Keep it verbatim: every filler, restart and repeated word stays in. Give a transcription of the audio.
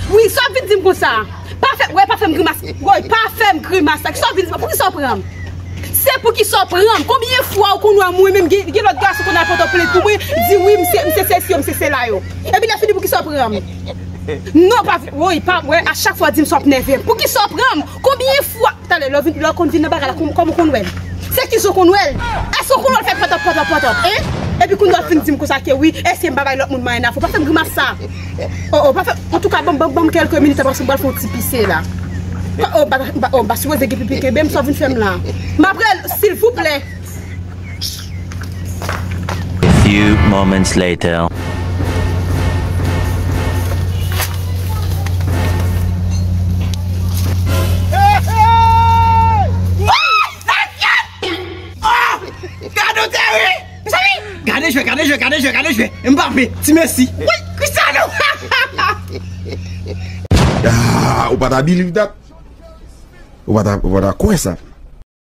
Wi, sa w ap vin di m konsa? Pa fè, wè, pa fè m grimas. Woy, pa fè m grimas. Sa w vin di m, poukisa w pran m? Se poukisa w pran m? Konbyen fwa w konn wè mwen menm gen, gen lòt gason konn al pote plent pou mwen, di wi, m se, m se sesi yo, m se sela yo. Epi lè fini, poukisa w pran m? Non, pa, woy, pa, wè, a chak fwa w di m sa w ap nève m. Poukisa w pran m? Konbyen fwa? Talè, lè w vin, lè w konn vin nan bagay la, kòm, kòm ou konn wè l? Se ki jan w konn wè l? Èske w konn wè l fè pòtòp, pòtòp, pòtòp, en? Epi kounye a w fin di m konsa ke wi, èske m pa bay lòt moun mwayen afè? Pa fè m grimas sa. O, o, pa fè, antouka, ban m, ban m, ban m kèlke minit paske m pral fè yon ti pise la. Pa, o, pa, pa, o, pa sipoze gen pipi kenbe m, sa w vin fè m la. M ap rele, silvouplè. A few moments later. Gade w tè wi! Mezanmi! Gade jwe, gade jwe, gade jwe, gade jwe! Mbappe, ti Messi! Wi, Cristiano! Ah, ou pa ta believe that? Ou pa ta, ou pa ta kwè sa?